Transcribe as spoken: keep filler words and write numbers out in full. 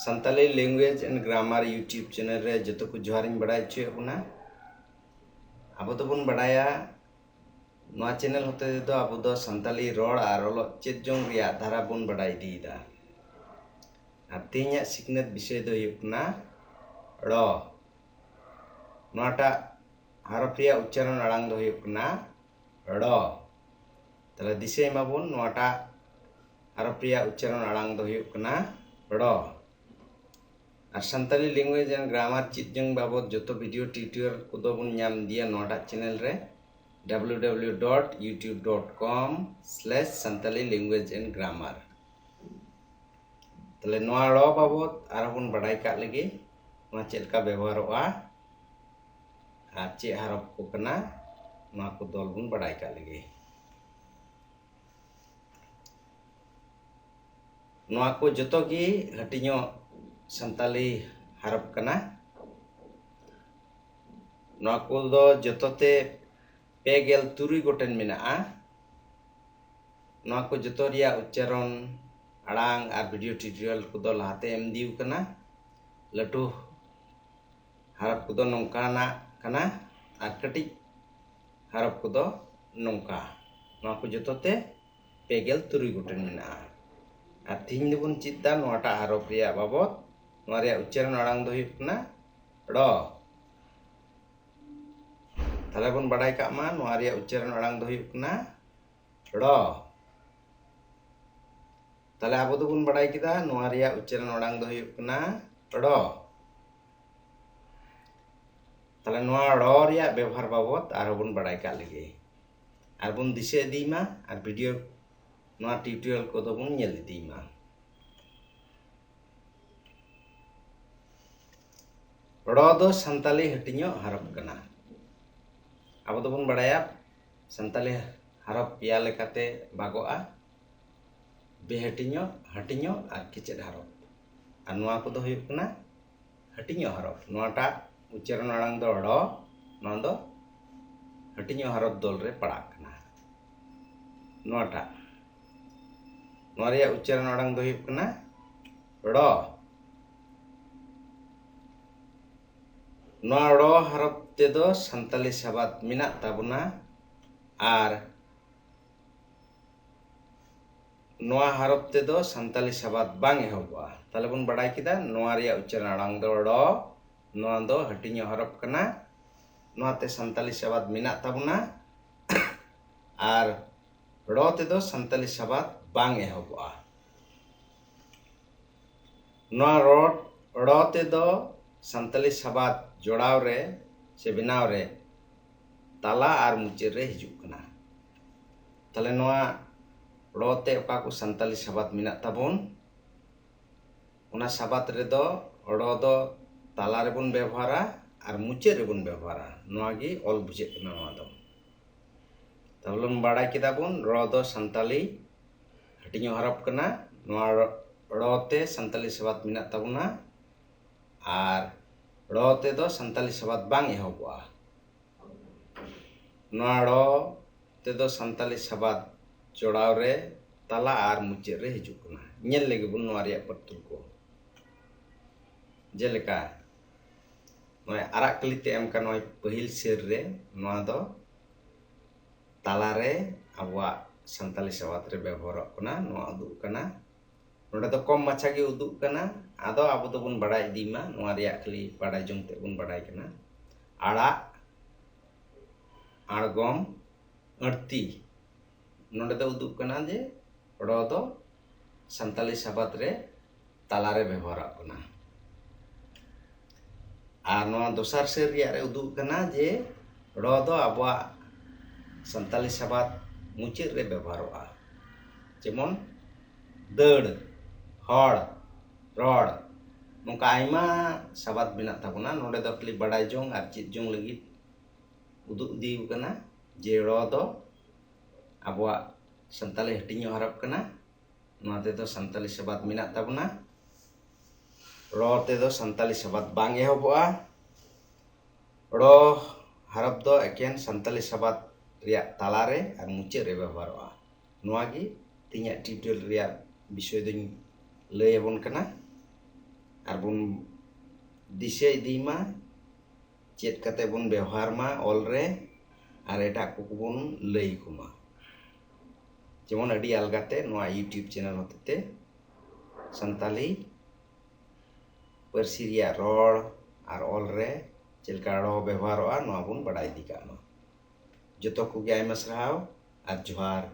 Santali Language and Grammar YouTube channel ᱨᱮ ᱡᱚᱛᱚ ᱠᱚ ᱡᱚᱦᱟᱨᱤᱧ ᱵᱟᱲᱟᱭ ᱦᱚᱪᱚᱭᱮᱫ ᱵᱚᱱᱟ᱾ ᱟᱵᱚ ᱫᱚᱵᱚᱱ ᱵᱟᱲᱟᱭᱟ, ᱱᱚᱣᱟ channel ᱦᱚᱛᱮ ᱛᱮᱫᱚ ᱟᱵᱚ ᱫᱚ ᱥᱟᱱᱛᱟᱞᱤ ᱨᱚᱲ ᱟᱨ ᱚᱞᱚᱜ ᱪᱮᱫ ᱡᱚᱝ ᱨᱮᱭᱟᱜ ᱫᱷᱟᱨᱟ ᱵᱚᱱ ᱵᱟᱲᱟᱭ ᱤᱫᱤᱭᱮᱫᱟ᱾ ᱟᱨ ᱛᱮᱦᱮᱧᱟᱜ ᱥᱤᱠᱷᱱᱟᱹᱛ ᱵᱤᱥᱚᱭ ᱫᱚ ᱦᱩᱭᱩᱜ ᱠᱟᱱᱟ ᱲᱚ᱾ ᱱᱚᱣᱟᱴᱟᱜ ᱦᱚᱨᱚᱯ ᱨᱮᱭᱟᱜ ᱩᱪᱪᱟᱨᱚᱱ ᱟᱲᱟᱝ ᱫᱚ ᱦᱩᱭᱩᱜ ᱠᱟᱱᱟ ᱲᱚ᱾ ᱛᱟᱦᱞᱮ ᱫᱤᱥᱟᱹᱭ ᱢᱟᱵᱚᱱ, ᱱᱚᱣᱟᱴᱟᱜ ᱦᱚᱨᱚᱯ ᱨᱮᱭᱟᱜ ᱩᱪᱪᱟᱨᱚᱱ ᱟᱲᱟᱝ ᱫᱚ ᱦᱩᱭᱩᱜ ᱠᱟᱱᱟ ᱲᱚ᱾ ᱟᱨ ᱥᱟᱱᱛᱟᱞᱤ Language and Grammar ᱪᱮᱫ ᱡᱚᱝ ᱵᱟᱵᱚᱫ ᱡᱚᱛᱚ video tutorial ᱠᱚᱫᱚ ᱵᱚᱱ ᱧᱟᱢ ᱤᱫᱤᱭᱟ ᱱᱚᱣᱟᱴᱟᱜ channel ᱨᱮ, www.youtube.com/santalilanguageandgrammar᱾ ᱛᱟᱦᱞᱮ ᱱᱚᱣᱟ ᱲᱚ ᱵᱟᱵᱚᱫ ᱟᱨᱦᱚᱸ ᱵᱚᱱ ᱵᱟᱰᱟᱭ ᱠᱟᱜ ᱞᱮᱜᱮ, ᱱᱚᱣᱟ ᱪᱮᱫ ᱞᱮᱠᱟ ᱵᱮᱵᱚᱦᱟᱨᱚᱜᱼᱟ ᱟᱨ ᱪᱮᱫ ᱦᱚᱨᱚᱯ ᱠᱚ ᱠᱟᱱᱟ, ᱱᱚᱣᱟ ᱠᱚ ᱫᱚᱞ ᱵᱚᱱ ᱵᱟᱰᱟᱭ ᱠᱟᱜ ᱞᱮᱜᱮ᱾ ᱱᱚᱣᱟ ᱠᱚ ᱡᱚᱛᱚ ᱜᱮ ᱦᱟᱹᱴᱤᱧᱚᱜ ᱥᱟᱱᱛᱟᱞᱤ ᱦᱚᱨᱚᱯ ᱠᱟᱱᱟ᱾ ᱱᱚᱣᱟ ᱠᱚᱫᱚ ᱡᱚᱛᱚᱛᱮ ᱯᱮ ᱜᱮᱞ ᱛᱩᱨᱩᱭ ᱜᱚᱴᱮᱱ ᱢᱮᱱᱟᱜᱼᱟ᱾ ᱱᱚᱣᱟ ᱠᱚ ᱡᱚᱛᱚ ᱨᱮᱭᱟᱜ ᱩᱪᱪᱟᱨᱚᱱ, ᱟᱲᱟᱝ ᱟᱨ video tutorial ᱠᱚᱫᱚ ᱞᱟᱦᱟᱛᱮ ᱮᱢ ᱤᱫᱤ ᱟᱠᱟᱱᱟ᱾ ᱞᱟᱹᱴᱩ ᱦᱚᱨᱚᱯ ᱠᱚᱫᱚ ᱱᱚᱝᱠᱟᱱᱟᱜ ᱠᱟᱱᱟ ᱟᱨ ᱠᱟᱹᱴᱤᱡ ᱦᱚᱨᱚᱯ ᱠᱚᱫᱚ ᱱᱚᱝᱠᱟ᱾ ᱱᱚᱣᱟ ᱠᱚ ᱡᱚᱛᱚᱛᱮ ᱯᱮ ᱜᱮᱞ ᱛᱩᱨᱩᱭ ᱜᱚᱴᱮᱱ ᱢᱮᱱᱟᱜᱼᱟ᱾ ᱟᱨ ᱛᱤᱦᱤᱧ ᱫᱚᱵᱚᱱ ᱪᱮᱫ ᱫᱟ ᱱᱚᱣᱟᱴᱟᱜ ᱦᱚᱨᱚᱯ ᱨᱮᱭᱟᱜ ᱵᱟᱵᱚᱫ᱾ ᱱᱚᱣᱟ ᱨᱮᱭᱟᱜ ᱩᱪᱪᱟᱨᱚᱱ ᱟᱲᱟᱝ ᱫᱚ ᱦᱩᱭᱩᱜ ᱠᱟᱱᱟ ᱲᱚ᱾ ᱛᱟᱦᱞᱮ ᱵᱚᱱ ᱵᱟᱰᱟᱭ ᱠᱟᱜ ᱢᱟ, ᱱᱚᱣᱟ ᱨᱮᱭᱟᱜ ᱩᱪᱪᱟᱨᱚᱱ ᱟᱲᱟᱝ ᱫᱚ ᱦᱩᱭᱩᱜ ᱠᱟᱱᱟ ᱲᱚ᱾ ᱛᱟᱦᱞᱮ ᱟᱵᱚ ᱫᱚᱵᱚᱱ ᱵᱟᱰᱟᱭ ᱠᱮᱫᱟ ᱱᱚᱣᱟ ᱨᱮᱭᱟᱜ ᱩᱪᱪᱟᱨᱚᱱ ᱟᱲᱟᱝ ᱫᱚ ᱦᱩᱭᱩᱜ ᱠᱟᱱᱟ ᱲᱚ᱾ ᱛᱟᱦᱞᱮ ᱱᱚᱣᱟ ᱲᱚ ᱨᱮᱭᱟᱜ ᱵᱮᱵᱚᱦᱟᱨ ᱵᱟᱵᱚᱫ ᱟᱨᱦᱚᱸ ᱵᱚᱱ ᱵᱟᱰᱟᱭ ᱠᱟᱜ ᱞᱮᱜᱮ, ᱟᱨ ᱵᱚᱱ ᱫᱤᱥᱟᱹ ᱤᱫᱤᱭ ᱢᱟ, ᱟᱨ video, ᱱᱚᱣᱟ tutorial ᱠᱚᱫᱚ ᱵᱚᱱ ᱧᱮᱞ ᱤᱫᱤᱭ ᱢᱟ᱾ ᱲᱚ ᱫᱚ ᱥᱟᱱᱛᱟᱞᱤ ᱦᱟᱹᱴᱤᱧᱚᱜ ᱦᱚᱨᱚᱯ ᱠᱟᱱᱟ᱾ ᱟᱵᱚ ᱫᱚᱵᱚᱱ ᱵᱟᱲᱟᱭᱟ ᱥᱟᱱᱛᱟᱞᱤ ᱦᱚᱨᱚᱯ ᱯᱮᱭᱟ ᱞᱮᱠᱟᱛᱮ ᱵᱷᱟᱜᱚᱜᱼᱟ, ᱵᱮᱦᱟᱹᱴᱤᱧᱚᱜ, ᱦᱟᱹᱴᱤᱧᱚᱜ ᱟᱨ ᱠᱮᱪᱮᱫ ᱦᱚᱨᱚᱯ᱾ ᱟᱨ ᱱᱚᱣᱟ ᱠᱚᱫᱚ ᱦᱩᱭᱩᱜ ᱠᱟᱱᱟ ᱦᱟᱹᱴᱤᱧᱚᱜ ᱦᱚᱨᱚᱯ᱾ ᱱᱚᱣᱟᱴᱟᱜ ᱩᱪᱪᱟᱨᱚᱱ ᱟᱲᱟᱝ ᱫᱚ ᱲᱚ, ᱱᱚᱣᱟ ᱫᱚ ᱦᱟᱹᱴᱤᱧᱚᱜ ᱦᱚᱨᱚᱯ ᱫᱚᱞ ᱨᱮ ᱯᱟᱲᱟᱜ ᱠᱟᱱᱟ᱾ ᱱᱚᱣᱟᱴᱟᱜ, ᱱᱚᱣᱟ ᱨᱮᱭᱟᱜ ᱩᱪᱪᱟᱨᱚᱱ ᱟᱲᱟᱝ ᱫᱚ ᱦᱩᱭᱩᱜ ᱠᱟᱱᱟ ᱲᱚ᱾ ᱱᱚᱣᱟ ᱲᱚ ᱦᱚᱨᱚᱯ ᱛᱮᱫᱚ ᱥᱟᱱᱛᱟᱞᱤ ᱥᱟᱵᱟᱫ ᱢᱮᱱᱟᱜ ᱛᱟᱵᱚᱱᱟ ᱟᱨ ᱱᱚᱣᱟ ᱦᱚᱨᱚᱯ ᱛᱮᱫᱚ ᱥᱟᱱᱛᱟᱞᱤ ᱥᱟᱵᱟᱫ ᱵᱟᱝ ᱮᱦᱚᱵᱚᱜᱼᱟ᱾ ᱛᱟᱦᱞᱮ ᱵᱚᱱ ᱵᱟᱲᱟᱭ ᱠᱮᱫᱟ ᱱᱚᱣᱟ ᱨᱮᱭᱟᱜ ᱩᱪᱪᱟᱨᱚᱱ ᱟᱲᱟᱝ ᱫᱚ ᱲᱚ, ᱱᱚᱣᱟ ᱫᱚ ᱦᱟᱹᱴᱤᱧᱚᱜ ᱦᱚᱨᱚᱯ ᱠᱟᱱᱟ, ᱱᱚᱣᱟᱛᱮ ᱥᱟᱱᱛᱟᱞᱤ ᱥᱟᱵᱟᱫ ᱢᱮᱱᱟᱜ ᱛᱟᱵᱚᱱᱟ ᱟᱨ ᱲᱚ ᱛᱮᱫᱚ ᱥᱟᱱᱛᱟᱞᱤ ᱥᱟᱵᱟᱫ ᱵᱟᱝ ᱮᱦᱚᱵᱚᱜᱼᱟ᱾ ᱱᱚᱣᱟ ᱲᱚ, ᱲᱚ ᱛᱮᱫᱚ ᱥᱟᱱᱛᱟᱞᱤ ᱥᱟᱵᱟᱫ ᱡᱚᱲᱟᱣ ᱨᱮ ᱥᱮ ᱵᱮᱱᱟᱣ ᱨᱮ ᱛᱟᱞᱟ ᱟᱨ ᱢᱩᱪᱟᱹᱫ ᱨᱮ ᱦᱤᱡᱩᱜ ᱠᱟᱱᱟ᱾ ᱛᱟᱦᱞᱮ ᱱᱚᱣᱟ ᱲᱚ ᱛᱮ ᱚᱠᱟ ᱠᱚ ᱥᱟᱱᱛᱟᱞᱤ ᱥᱟᱵᱟᱫ ᱢᱮᱱᱟᱜ ᱛᱟᱵᱚᱱ, ᱚᱱᱟ ᱥᱟᱵᱟᱫ ᱨᱮᱫᱚ ᱲᱚ ᱫᱚ ᱛᱟᱞᱟ ᱨᱮᱵᱚᱱ ᱵᱮᱵᱚᱦᱟᱨᱟ ᱟᱨ ᱢᱩᱪᱟᱹᱫ ᱨᱮᱵᱚᱱ ᱵᱮᱵᱚᱦᱟᱨᱟ᱾ ᱱᱚᱣᱟ ᱜᱮ ᱚᱞ ᱵᱩᱡᱷᱟᱹᱜ ᱠᱟᱱᱟ ᱱᱚᱣᱟ ᱫᱚ᱾ ᱛᱟᱦᱞᱮ ᱵᱚᱱ ᱵᱟᱲᱟᱭ ᱠᱮᱫᱟ ᱵᱚᱱ ᱲᱚ ᱫᱚ ᱥᱟᱱᱛᱟᱞᱤ ᱦᱟᱹᱴᱤᱧᱚᱜ ᱦᱚᱨᱚᱯ ᱠᱟᱱᱟ᱾ ᱱᱚᱣᱟ ᱲᱚ, ᱲᱚ ᱛᱮ ᱥᱟᱱᱛᱟᱞᱤ ᱥᱟᱵᱟᱫ ᱢᱮᱱᱟᱜ ᱛᱟᱵᱚᱱᱟ ᱟᱨ ᱲᱚ ᱛᱮᱫᱚ ᱥᱟᱱᱛᱟᱞᱤ ᱥᱟᱵᱟᱫ ᱵᱟᱝ ᱮᱦᱚᱵᱚᱜᱼᱟ᱾ ᱱᱚᱣᱟ ᱲᱚ ᱛᱮᱫᱚ ᱥᱟᱱᱛᱟᱞᱤ ᱥᱟᱵᱟᱫ ᱡᱚᱲᱟᱣ ᱨᱮ ᱛᱟᱞᱟ ᱟᱨ ᱢᱩᱪᱟᱹᱫ ᱨᱮ ᱦᱤᱡᱩᱜ ᱠᱟᱱᱟ᱾ ᱧᱮᱞ ᱞᱮᱜᱮ ᱵᱚᱱ ᱱᱚᱣᱟ ᱨᱮᱭᱟᱜ ᱯᱟᱹᱛᱩᱞ ᱠᱚ᱾ ᱡᱮᱞᱮᱠᱟ ᱱᱚᱜᱼᱚᱭ ᱟᱨᱟᱜ ᱠᱟᱹᱞᱤ ᱛᱮ ᱮᱢ ᱠᱟᱱ ᱱᱚᱜᱼᱚᱭ ᱯᱟᱹᱦᱤᱞ ᱥᱮᱨ ᱨᱮ, ᱱᱚᱣᱟ ᱫᱚ ᱛᱟᱞᱟᱨᱮ ᱟᱵᱚᱣᱟᱜ ᱥᱟᱱᱛᱟᱞᱤ ᱥᱟᱵᱟᱫ ᱨᱮ ᱵᱮᱵᱚᱦᱟᱨᱚᱜ ᱠᱟᱱᱟ, ᱱᱚᱣᱟ ᱩᱫᱩᱜ ᱠᱟᱱᱟ᱾ ᱱᱚᱰᱮ ᱫᱚ ᱠᱚᱢ ᱢᱟᱪᱷᱟ ᱜᱮ ᱩᱫᱩᱜ ᱠᱟᱱᱟ, ᱟᱫᱚ ᱟᱵᱚ ᱫᱚᱵᱚᱱ ᱵᱟᱲᱟᱭ ᱤᱫᱤ ᱢᱟ, ᱱᱚᱣᱟ ᱨᱮᱭᱟᱜ ᱠᱷᱟᱹᱞᱤ ᱵᱟᱲᱟᱭ ᱡᱚᱝ ᱛᱮ ᱵᱚᱱ ᱵᱟᱲᱟᱭ ᱠᱟᱱᱟ᱾ ᱟᱲᱟᱜ, ᱟᱬᱜᱚᱢ, ᱟᱹᱲᱛᱤ, ᱱᱚᱰᱮ ᱫᱚ ᱩᱫᱩᱜ ᱠᱟᱱᱟ ᱡᱮ ᱲᱚ ᱫᱚ ᱥᱟᱱᱛᱟᱞᱤ ᱥᱟᱵᱟᱫ ᱨᱮ ᱛᱟᱞᱟᱨᱮ ᱵᱮᱵᱚᱦᱟᱨᱚᱜ ᱠᱟᱱᱟ᱾ ᱟᱨ ᱱᱚᱣᱟ ᱫᱚᱥᱟᱨ ᱥᱮᱨ ᱨᱮᱭᱟᱜ ᱨᱮ ᱩᱫᱩᱜ ᱠᱟᱱᱟ ᱡᱮ ᱲᱚ ᱫᱚ ᱟᱵᱚᱣᱟᱜ ᱥᱟᱱᱛᱟᱞᱤ ᱥᱟᱵᱟᱫ ᱢᱩᱪᱟᱹᱫ ᱨᱮ ᱵᱮᱵᱚᱦᱟᱨᱚᱜᱼᱟ᱾ ᱡᱮᱢᱚᱱ ᱫᱟᱹᱲ, ᱦᱚᱲ, ᱨᱚᱲ, ᱱᱚᱝᱠᱟ ᱟᱭᱢᱟ ᱥᱟᱵᱟᱫ ᱢᱮᱱᱟᱜ ᱛᱟᱵᱚᱱᱟ᱾ ᱱᱚᱰᱮ ᱫᱚ ᱠᱷᱟᱹᱞᱤ ᱵᱟᱲᱟᱭ ᱡᱚᱝ ᱟᱨ ᱪᱮᱫ ᱡᱚᱝ ᱞᱟᱹᱜᱤᱫ ᱩᱫᱩᱜ ᱤᱫᱤ ᱠᱟᱱᱟ ᱡᱮ ᱲᱚ ᱫᱚ ᱟᱵᱚᱣᱟᱜ ᱥᱟᱱᱛᱟᱞᱤ ᱦᱟᱹᱴᱤᱧᱚᱜ ᱦᱚᱨᱚᱯ ᱠᱟᱱᱟ᱾ ᱱᱚᱣᱟ ᱛᱮᱫᱚ ᱥᱟᱱᱛᱟᱞᱤ ᱥᱟᱵᱟᱫ ᱢᱮᱱᱟᱜ ᱛᱟᱵᱚᱱᱟ᱾ ᱲᱚ ᱛᱮᱫᱚ ᱥᱟᱱᱛᱟᱞᱤ ᱥᱟᱵᱟᱫ ᱵᱟᱝ ᱮᱦᱚᱵᱚᱜᱼᱟ᱾ ᱲᱚ ᱦᱚᱨᱚᱯ ᱫᱚ ᱮᱠᱮᱱ ᱥᱟᱱᱛᱟᱞᱤ ᱥᱟᱵᱟᱫ ᱨᱮᱭᱟᱜ ᱛᱟᱞᱟᱨᱮ ᱟᱨ ᱢᱩᱪᱟᱹᱫ ᱨᱮ ᱵᱮᱵᱚᱦᱟᱨᱚᱜᱼᱟ᱾ ᱱᱚᱣᱟ ᱜᱮ ᱛᱮᱦᱮᱧᱟᱜ ᱴᱤᱭᱩᱴᱳᱨᱤᱭᱟᱞ ᱨᱮᱭᱟᱜ ᱵᱤᱥᱚᱭ ᱫᱚᱧ ᱞᱟᱹᱭ ᱟᱵᱚᱱ ᱠᱟᱱᱟ᱾ ᱟᱨ ᱵᱚᱱ ᱫᱤᱥᱟᱹ ᱤᱫᱤᱭ ᱢᱟ ᱪᱮᱫ ᱠᱟᱛᱮ ᱵᱚᱱ ᱵᱮᱣᱦᱟᱨ ᱢᱟ ᱚᱞ ᱨᱮ, ᱟᱨ ᱮᱴᱟᱜ ᱠᱚᱵᱚᱱ ᱞᱟᱹᱭ ᱟᱠᱚ ᱢᱟ᱾ ᱡᱮᱢᱚᱱ ᱟᱹᱰᱤ ᱟᱞᱜᱟᱛᱮ ᱱᱚᱣᱟ YouTube channel ᱦᱚᱛᱮᱛᱮ ᱥᱟᱱᱛᱟᱞᱤ ᱯᱟᱹᱨᱥᱤ ᱨᱮᱭᱟᱜ ᱨᱚᱲ ᱟᱨ ᱚᱞ ᱨᱮ ᱪᱮᱫ ᱞᱮᱠᱟ ᱨᱚᱲ ᱵᱮᱵᱚᱦᱟᱨᱚᱜᱼᱟ, ᱱᱚᱣᱟ ᱵᱚᱱ ᱵᱟᱰᱟᱭ ᱤᱫᱤ ᱠᱟᱜ ᱢᱟ᱾ ᱡᱚᱛᱚ ᱠᱚᱜᱮ ᱟᱭᱢᱟ ᱥᱟᱨᱦᱟᱣ ᱟᱨ ᱡᱚᱦᱟᱨ᱾